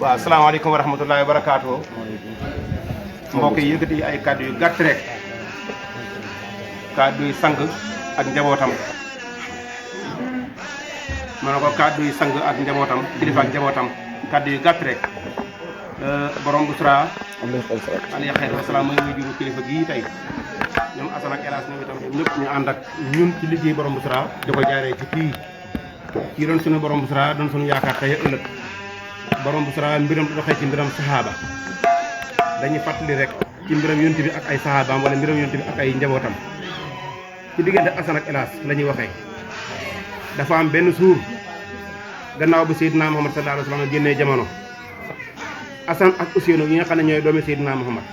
waaw asalaamaaleykum wa rahmatullahi wa barakaatu. mbokk yi yëkkati ay kàddu yu gàtt rek kàddu yu sang ak njabootam ma ne ko kàddu yu sang ak njabootam kilifa ak njabootam kàddu yu gàtt rek borom Bousra alayhi xayru wasalaam mooy juru kilifa gii tey ñoom Assane ak Elas ñoom itam ñëpp ñu ànd ak ñun ci liggéey borom Bousra di ko jaaree ci kii doon suñu borom Bousra doon suñu yaakaar tey ëllëg borom Bousra mbiram du doxee ci mbiram saxaaba dañuy fàttali rek ci mbiram yonent bi ak ay saxaabaam wala mbiram yonent bi ak ay njabootam ci diggante Assane ak Elas la ñuy waxee dafa am benn suur gannaaw bi Seydina Muhammad sallallahu alayhi wa sallam génnee jamono Assane ak Ousseynou yi nga xam ne ñooy doomi Seydina Muhammad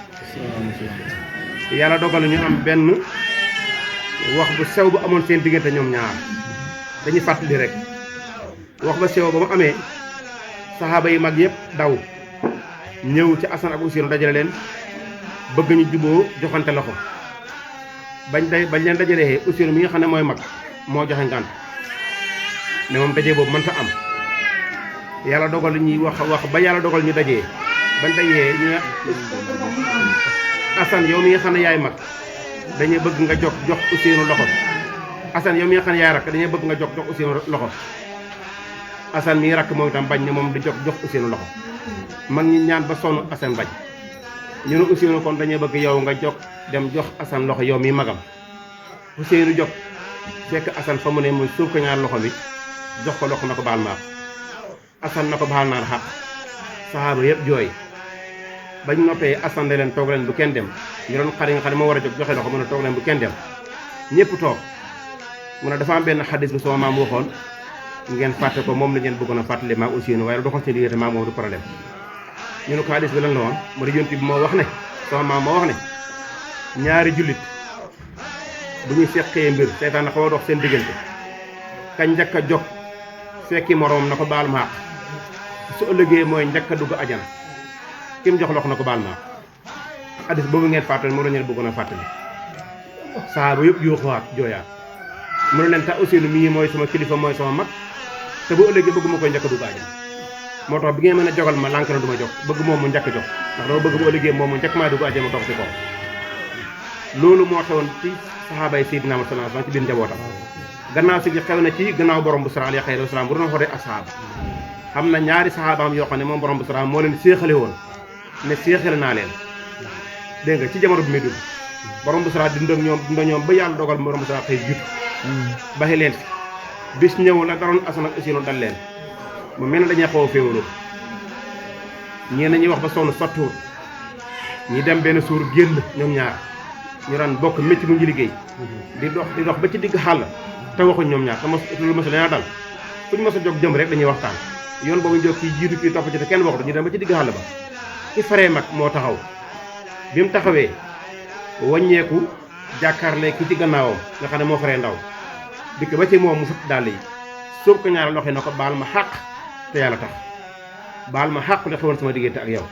yàlla dogal ñu am benn wax bu sew bu amoon seen diggante ñoom ñaar dañuy fàttali rek wax ba sew ba mu amee saxaaba yi mag yëpp daw ñëw ci Assane ak Ousseynou dajale leen bëgg ñu juboo joxante loxo bañ leen dajalee Ousseynou mi nga xam ne mooy mag moo joxe ngànt ne moom dajee boobu mënta am yàlla dogal ñuy wax ba yàlla dogal ñu dajee bañ dajee ñu Assane yow mi nga xam ne yaay mag dañuy bëgg nga jox Ousseynou loxo Assane yow mi nga xam ne yaay rakk dañuy bëgg nga jox Ousseynou loxo Assane mii rakk moom itam bañ ne moom di jox Ousseynou loxo mag ñi ñaan ba sonn Assane bañ ñu ne Ousseynou kon dañuy bëgg yow nga dem jox Assane loxo yow mii magam Ousseynou jóg fekk Assane fa mu ne mu suuf ko ñaar loxo bi jox ko loxo na ko baal maak Assane na ko baal naa xaq saxaaba yëpp jooy bañ noppee Assane da leen toog leen bu kenn dem ñu doon xar yi nga xam ne moo war a jóg joxe loxo mu ne toog leen bu kenn dem ñëpp toog mu ne dafa am benn xadis bu sama maam waxoon ngeen fàtte ko moom la ngeen bëggoon a fàttali maag Ousseynou waaye doxal seen diggante maag moom du problème ñu ne ko xadis bi lan la woon mu ne yonent bi moo wax ne sama maam moo wax ne ñaari jullit bu ñuy seqee mbir seytaan na xaw a dox seen diggante kañ njëkk a jóg fekki moroom na ko baal maaq su ëllëgee mooy njëkk a dugg ajana kim jox loxo na ko baal maaq xadis boobu ngeen fàttali moom la ngeen bëggoon a fàttali saaba yëpp yuuxuwaat jooyaat mu ne leen ta Ousseynou mii mooy sama kilifa mooy sama mag te bu ëllëgee bëgg ma koy njëkk a dugg ajana moo tax bi ngeen mën a jogal ma lànk na du ma jox bëgg moom mu njëkk a jox ndax dama bëgg bu ëllëgee moom mu njëkk maa dugg ajana ma toog ci kaw loolu moo xewoon ci saxaabay Seydina Muhammad sallallahu alayhi wasallam ci biir njabootam gannaaw si xew na ci gannaaw borom Bousra alayhi xayru wasalaam bu doon xoolee ak saxaaba xam na ñaari saxaabaam yoo xam ne moom borom Bousra moo leen séexale woon ne séexale naa leen dégg nga ci jamono bi muy dund borom Bousra dund ak ñoom ba yàlla dogal borom Bousra xëy jiitu baxi leen fi bis ñëw la daroon Assane ak Ousseynou dal leen mu mel ne dañuy xaw a féewaloo ñii nañuy wax ba sonn sottiwut ñi dem benn suur génn ñoom ñaar ñu daan bokk métti mu ngi liggéey di dox ba ci digg xàll te waxuñ ñoom ñaar te lu mos a dañaa dal fu ñu mos a jóg jëm rek dañuy waxtaan yoon boobu ñu jóg kii jiitu kii topp ci te kenn waxtu ñu dem ba ci digg xàll ba ki faree mag moo taxaw bi mu taxawee wàññeeku jàkkaarlee ki ci gannaawam nga xam ne moo faree ndaw dikk ba ci moom mu fut dàll yi sóob ko ñaari loxo na ko baal ma xàq te yàlla tax baal ma xàq li xewoon sama diggante ak yow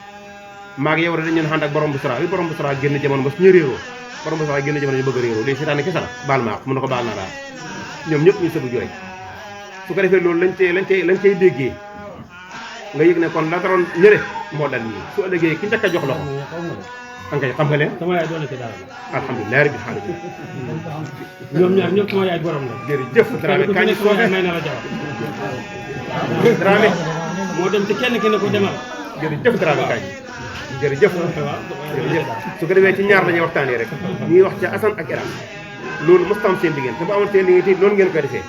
maag yow rek dañu ànd ak borom Bousra bi borom Bousra génn jamono ba suñu réeroo borom Bousra génn jamono ñu bëgg a réeroo léegi seetaane kese la baal ma xàq mun na ko baal naa daal ñoom ñëpp ñu sëgg jooy su ko defee loolu lañ cay déggee nga yëg ne kon la daroon ñëre moo dal ñii su ëllëgee ki njëkk a jox loxo ankay xam nga leen sama yaay doon na ci dara alhamdulilah rabbil alamin ñoom ñaar ñëpp sama yaay borom la jërëjëf Dramé kañ soofe may na la jabar Dramé moo dem ci kenn ko demal jërëjëf Dramé kañ jërëjëf su ko defee ci ñaar lañuy waxtaanee rek ñuy wax ci Assane ak Elas loolu mosut am seen diggante te bu amoon seen diggante noonu ngeen koy defee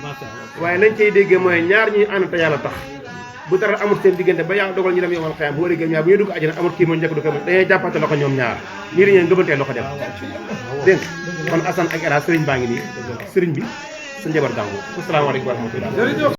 waaye lañ cay déggee mooy ñaar ñuy ànd te yàlla tax bu dara amul seen diggante ba yàlla dogal ñu dem yomal xayam bu war a géej ñaar bu ñuy dugg àjjana amul kii mooy njëkk du ko dañuy jàppante loxo ñoom ñaar ñii dañuy ngëbantee loxo dem dégg kon Assane ak Elas sëriñ baa ngi nii sëriñ bi sa njabar gàngu asalaamaaleykum wa rahmatulah